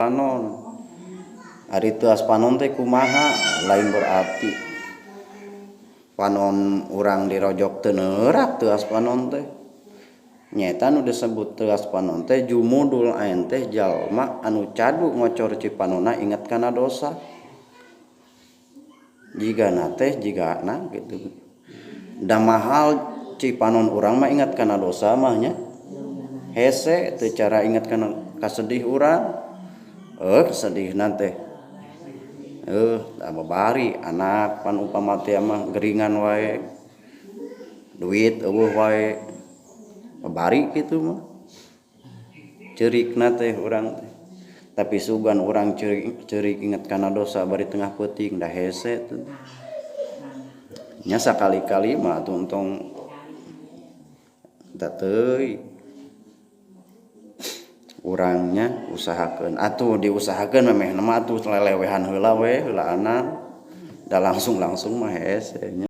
Panon. Ari teuas panon teh kumaha? Lain berarti panon urang dirojok teu neurak teuas panon teh. Nyaeta nu disebut teuas panon teh jumudul ain teh jalma anu cadu ngocor cipanonna inget kana dosa. Jigana teh jigana gitu. Da mahal cipanon urang mah inget kana dosa mah nya. Hese teu cara inget kana kasedih urang. Sedihna teh. Da babari anak pan upama teh mah geringan wae. Duit eueuh wae. Babari kitu mah. Ceurikna teh urang teh. Tapi sugan urang ceurik, ceurik inget kana dosa bari tengah peuting, da hese tuh. Nya sakali-kali mah atuh entong da teuing. Urangnya usahakeun atuh, diusahakeun memehna mah atuh lelewehan heula we, heulaanan. Da langsung-langsung mah hese nya.